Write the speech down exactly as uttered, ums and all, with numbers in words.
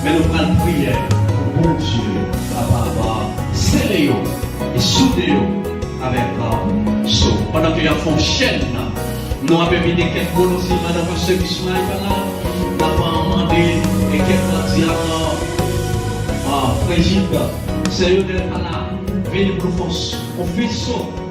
Men nou pral priye pou Bondye kapab sele yo e soude yo avèk so. Pandan ke y ap fè yon chèn, nou ap envite kèk moun osi, pandan pastè Bismay pa la, n ap mande e kèk dyak, prezidan, sè yo dèyè pa la, vini pou nou fè yon fè so.